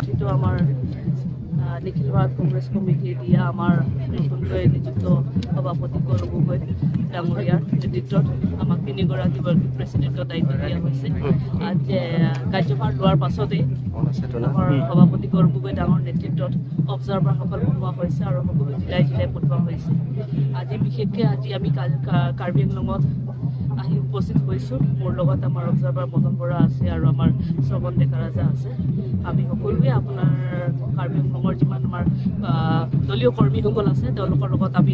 যিটো আমাৰ নিখিল ভাৰত কংগ্ৰেছ কমিটিয়ে দিয়া আমাৰ নতুনকৈ নিযুক্ত সভাপতি গৌৰৱ গগৈ ডাঙৰীয়াৰ নেতৃত্বত আমাক তিনিগৰাকী ৱৰ্কিং প্ৰেচিডেণ্টৰ দায়িত্ব দিয়া হৈছে। কাৰ্যভাৰ লোৱাৰ পাছতেই আমাৰ সভাপতি গৌৰৱ গগৈ ডাঙৰ নেতৃত্বত অবজাৰ্ভাৰসকল পঠোৱা হৈছে আৰু সকলো জিলাই জিলাই পঠোৱা হৈছে। আজি বিশেষকৈ আজি আমি কাৰ্বি আংলঙত আহি উপস্থিত হৈছোঁ। মোৰ লগত আমাৰ অবজাৰ্ভাৰ মদন বৰা আছে আৰু আমাৰ শ্ৰৱণ ডেকাৰাজা আছে। আমি সকলোৱে আপোনাৰ কাৰ্বি আংলঙৰ যিমান আমাৰ দলীয় কৰ্মীসকল আছে তেওঁলোকৰ লগত আমি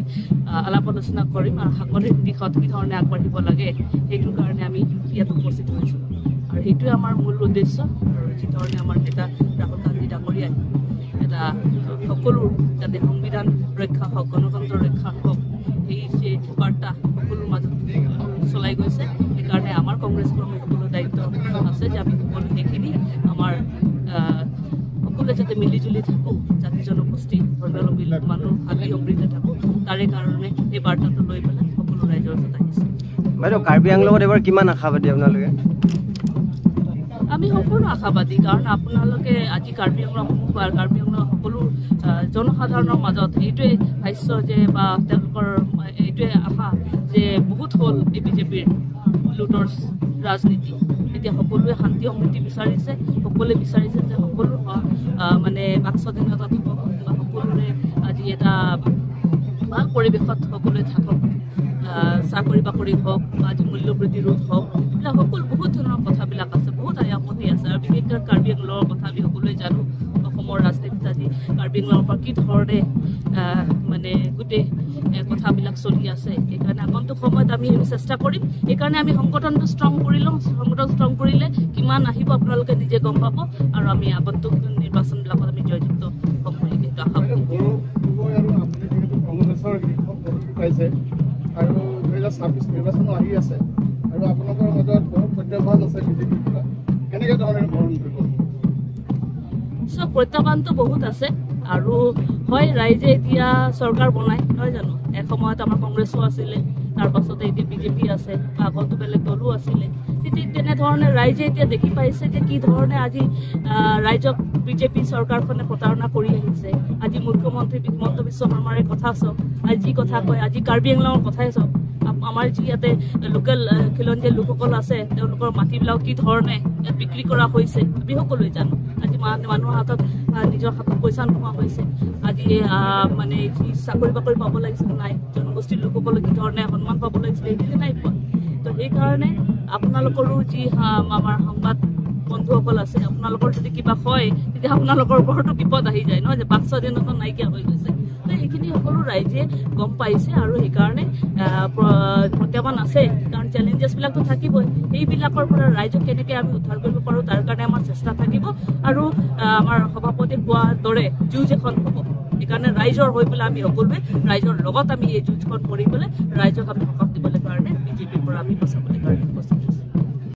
আলাপ আলোচনা কৰিম আৰু সাংগঠনিক দিশত কি ধৰণে আগবাঢ়িব লাগে সেইটোৰ কাৰণে আমি ইয়াত উপস্থিত হৈছোঁ আৰু সেইটোৱে আমাৰ মূল উদ্দেশ্য। আৰু যি ধৰণে আমাৰ নেতা ৰাহুল গান্ধী ডাঙৰীয়াই এটা সকলো যাতে সংবিধান ৰক্ষা হওক, গণতন্ত্ৰ ৰক্ষা হওক, সেই বাৰ্তা সকলোৰ মাজত চলাই গৈছে। সেইকাৰণে আমাৰ কংগ্ৰেছ কৰ্মীসকলৰ দায়িত্ব আছে যে আমি সকলো সেইখিনি আমাৰ সকলোৱে যাতে মিলিজুলি থাকোঁ, জাতি জনগোষ্ঠী ধৰ্মাৱলম্বী মানুহ শান্তি সমৃদ্ধি থাকোঁ, তাৰে কাৰণে এই বাৰ্তাটো লৈ পেলাই সকলো ৰাইজৰ ওচৰত আহিছে। বাইদেউ, কাৰ্বি আংলঙত এবাৰ কিমান আশাবাদী আপোনালোকে? আমি সম্পূৰ্ণ আশাবাদী, কাৰণ আপোনালোকে আজি কাৰ্বি আংলং কাৰ্বি আংলং সকলো জনসাধাৰণৰ মাজত এইটোৱে ভাষ্য যে বা তেওঁলোকৰ এইটোৱে আশা যে বহুত হ'ল এই বিজেপিৰ লুটৰ ৰাজনীতি। এতিয়া সকলোৱে শান্তি সমৃদ্ধি বিচাৰিছে, সকলোৱে বিচাৰিছে যে সকলো মানে বাক স্বাধীনতা থাকক বা সকলোৰে আজি এটা ভাল পৰিৱেশত সকলোৱে থাকক, চাকৰি বাকৰি হওক বা আজি মূল্যবৃদ্ধি ৰোধ হওক, এইবিলাক সকলো বহুত ধৰণৰ কথাবিলাক আছে, বহুত আপত্তি আছে। আৰু বিশেষকৈ কাৰ্বি আংলঙৰ কথা আমি সকলোৱে জানো, অসমৰ ৰাজনীতিত আজি কাৰ্বি আংলঙৰ পৰা কি ধৰণে মানে গোটেই কথাবিলাক চলি আছে। সেইকাৰণে আগন্তুক সময়ত আমি চেষ্টা কৰিম, সেইকাৰণে আমি সংগঠনটো ষ্ট্ৰং কৰি লওঁ। সংগঠন ষ্ট্ৰং কৰিলে কিমান আহিব আপোনালোকে নিজে গম পাব আৰু আমি আগন্তুক নিৰ্বাচনবিলাকত আমি জয়যুক্ত হ'ম বুলি সেইটো আশা কৰোঁ। আৰু 2026 নিৰ্বাচনো আহি আছে আৰু আপোনালোকৰ মাজত বহুত প্ৰত্যাহ্বান আছে বিজেপিৰ পৰা, কেনেকৈ ধৰণে বৰণ কৰিব? চব প্ৰত্যাহ্বানটো বহুত আছে আৰু হয় ৰাইজে এতিয়া চৰকাৰ বনায় নহয় জানো? এসময়ত আমাৰ কংগ্ৰেছো আছিলে, তাৰ পাছতে এতিয়া বিজেপি আছে, আগতো বেলেগ দলো আছিলে। ঠিক তেনেধৰণে ৰাইজে এতিয়া দেখি পাইছে যে কি ধৰণে আজি ৰাইজক বিজেপি চৰকাৰখনে প্ৰতাৰণা কৰি আহিছে। আজি মুখ্যমন্ত্ৰী হিমন্ত বিশ্ব শৰ্মাৰে কথা চাওক, আজি যি কথা কয়, আজি কাৰ্বি আংলঙৰ কথাই চাওক, আমাৰ যি ইয়াতে লোকেল খিলঞ্জীয়া লোকসকল আছে তেওঁলোকৰ মাটিবিলাক কি ধৰণে ইয়াত বিক্ৰী কৰা হৈছে আমি সকলোৱে জানো। আজি মানুহৰ হাতত নিজৰ হাতত পইচা নোহোৱা হৈছে। আজি মানে যি চাকৰি বাকৰি পাব লাগিছিল নাই, জনগোষ্ঠীৰ লোকসকলে কি ধৰণে সন্মান পাব লাগিছিলে সেইখিনি নাই পোৱা। তো সেইকাৰণে আপোনালোকৰো যি আমাৰ সংবাদ বন্ধুসকল আছে, আপোনালোকৰ যদি কিবা হয় তেতিয়া আপোনালোকৰ ওপৰতো বিপদ আহি যায় নহয়, যে বাক স্বাধীনতা নাইকিয়া হৈ গৈছে। তো সেইখিনি সকলো ৰাইজে গম পাইছে আৰু সেইকাৰণে প্ৰত্যাহ্বান আছে, কাৰণ চেলেঞ্জেছবিলাকতো থাকিবই। সেইবিলাকৰ পৰা ৰাইজক কেনেকৈ আমি উদ্ধাৰ কৰিব পাৰোঁ তাৰ কাৰণে আমাৰ চেষ্টা থাকিব। আৰু আমাৰ সভাপতি কোৱাৰ দৰে যুঁজ এখন হ'ব, সেইকাৰণে ৰাইজৰ হৈ পেলাই আমি সকলোৱে ৰাইজৰ লগত আমি এই যুঁজখন কৰি পেলাই ৰাইজক আমি সকাহ দিবলৈ কাৰণে বিজেপিৰ পৰা আমি বচাবলৈ কাৰণে উপস্থিত হৈছোঁ।